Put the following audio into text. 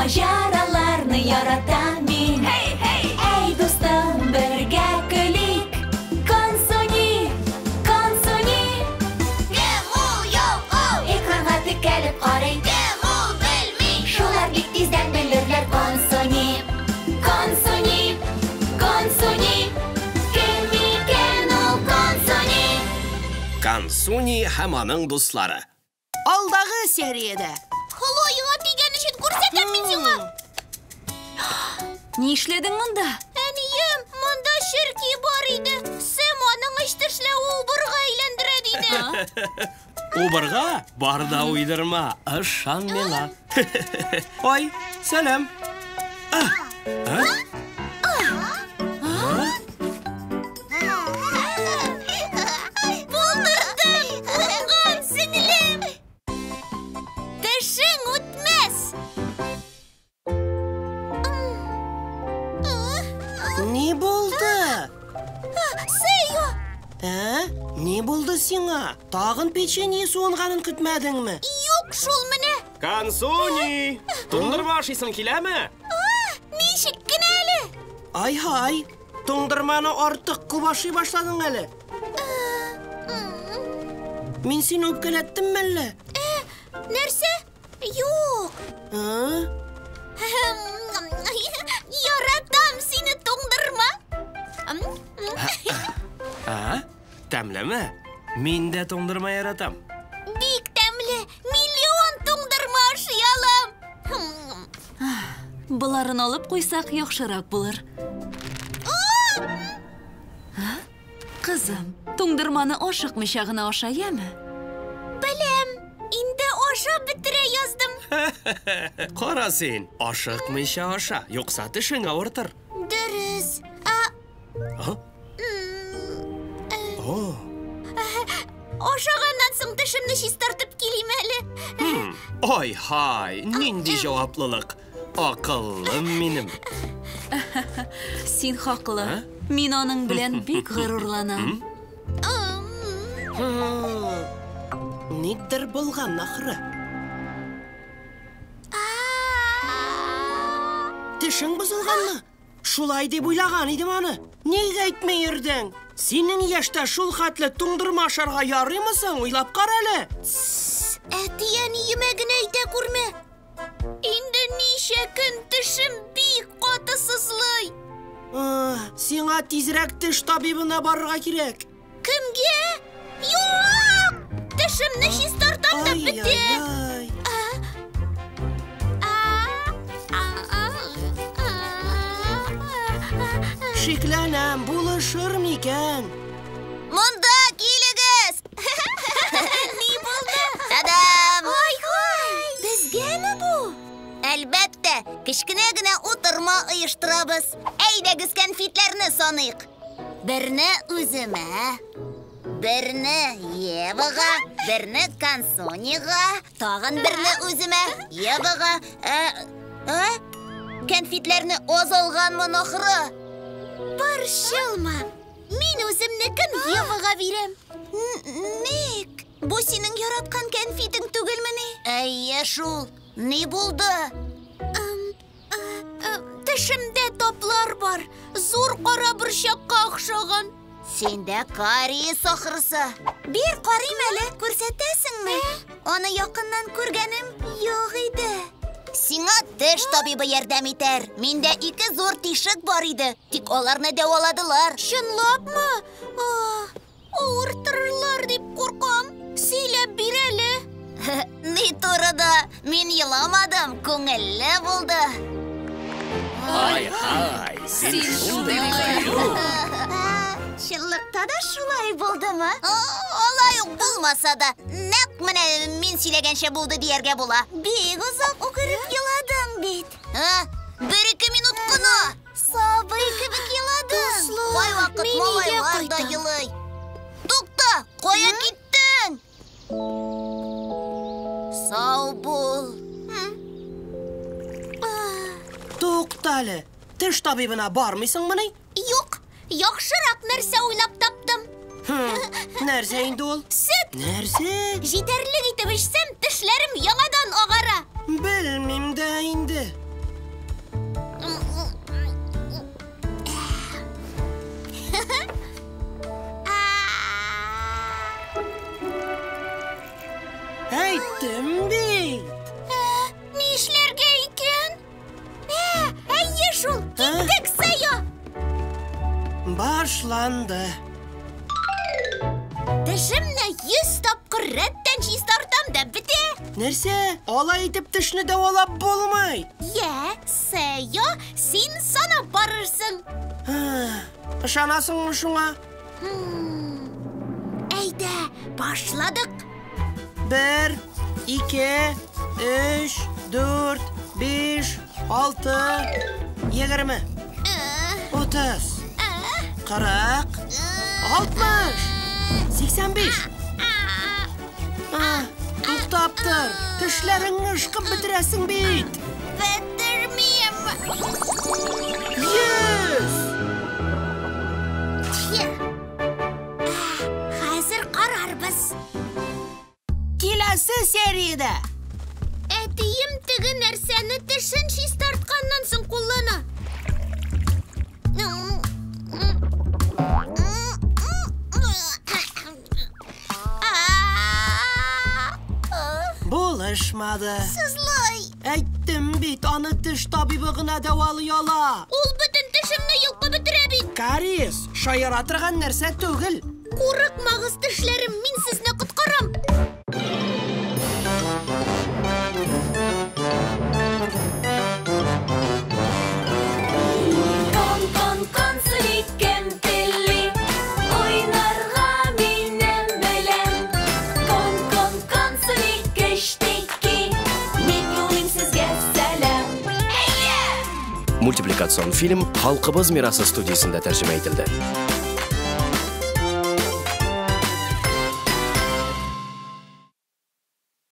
Маҗараларны яратам мин. Һей, һей! Әй, дустым, бергә көлик. Консуни, Консуни. Кем ул, юк ул? Экранга текәлеп карый. Кем ул, белми. Шулар бик тиздән белерләр. Консуни, Консуни, Консуни. Кем икән ул Консуни? Консуни һәм аның дуслары. Алдагы сериядә. Хлояга тигән өчен күрсәтәм мин сиңа. Нишләдең монда? Әнием, монда черки бар иде. Сэм аның өч тешләве убырга әйләндерә диде. Убырга бар да уйдырма, ышан миңа. Ой, сәлам. А? А? Булдырдым! Уңган сеңлем! Тешең үтмәс! Ни булды? Сэйо! Ә? Ни булды сиңа? Тагын печенье суынганын көтмәдеңме? Юк шул менә! Консуни! Туңдырма ашыйсың киләме? Ничек кенә әле? Ай-һай, туңдырманы артык күп ашый башладың әле. Мин сине үпкәләттем мәллә? Нәрсә? Юк! А? Яратам сине, туңдырма! А? Тәмлеме? Мин дә туңдырма яратам. Бик тәмле! Миллион туңдырма ашый алам! Боларын алып куйсак яхшырак булыр. А? Кызым, туңдырманы ашыкмыйча гына аша, яме? Беләм! Инде ашап бетерә яздым. Кара син, ашыкмыйча аша, юкса тешең авыртыр. Дөрес. А? О, Ашаганнан соң тешемне чистартып килим әле. Ай-һай, нинди җаваплылык. Акыллым минем. Син хаклы. Мин аның белән бик горурланам. Никтер булган ахры. Тешең бозылганмы? Шулай дип уйлаган идем аны. Нигә әйтми йөрдең? Синең яшьтә шул хәтле туңдырма ашарга ярыймы соң? Уйлап кара әле. Әти-әниемә генә әйтә күрмә. Инде ничә көн тешем бик каты сызлый. Сиңа тизрәк теш табибына барырга кирәк. Кемгә? Юк! Тешемне чистартам да бетә. Ай-яй-яй. Шикләнәм, булышыр микән? Монда килегез! Ни булды? Та-дам! Ай-һай! Безгәме бу? Әлбәттә, кечкенә генә утырма оештырабыз. Әйдәгез кәнфитләрне саныйк. Берне үземә, берне Евага, берне Консунига, тагын берне үземә, Евага. Кәнфитләрне аз алганмын ахры. Борчылма, мин үземнекен Евага бирәм. Ник? Бу синең яраткан кәнфитең түгелмени? Әйе шул. Ни булды? Тешемдә таплар бар. Зур кара борчакка охшаган. Синдә кариес ахрысы. Бир карыйм әле, күрсәтәсеңме? Аны якыннан күргәнем юк иде. Сиңа теш табибы ярдәм итәр. Миндә ике зур тишек бар иде. Тик аларны дәваладылар. Чынлапмы? Авыртырырлар дип куркам. Сөйләп бир әле. Ни турыда? Мин еламадым, күңелле булды. Ай-һай, син шундый кыю. Чынлыкта да шулай булдымы? Алай ук булмаса да, нәкъ менә мин сөйләгәнчә булды дияргә була. Бик озак үкереп еладың бит. Бер-ике минут кына. Сабый кебек еладың. Кайвакыт малайлар да елый. Тукта, кая киттең? Сау бул. Тукта әле. Теш табибына бармыйсыңмыни? Юк, яхшырак нәрсә уйлап таптым. Нәрсә инде ул? Сөт! Нәрсә? Җитәрлек итеп эчсәм, тешләрем яңадан агара. Белмим дә инде. Әйттем бит. Нишләргә икән? Әйе шул, киттек, Сәйо. Башланды. Тешемне 100 тапкыр рәттән чистартам да бетә. Нәрсә? Алай итеп тешне дәвалап булмый. Йә, Сәйо, син санап барырсың. Ышанасыңмы шуңа? Әйдә, башладык. 1, 2, 3, 4, 5, 6, 20, 30, 40, 60, 85. Туктап тор, тешләреңне ышкып бетерәсең бит. Бетермим. 100. Хәзер карарбыз. Киләсе сериядә. Әтием теге нәрсәне тешен чистартканнан соң куллана. Булышмады. Сызлый. Әйттем бит, аны теш табибы гына дәвалый ала. Ул бөтен тешемне йолкып бетерә бит. Кариес, шаяра торган нәрсә түгел. Курыкмагыз, тешләрем, мин сезне коткарам. Кон, кон, консуни, кем тели, уйнарга минем белән. Кон, кон, консуни, кечтеки, мин юлыйм сезгә сәлам. Мультипликацион фильм Халкыбыз мирасы студиясендә тәрҗемә ителде.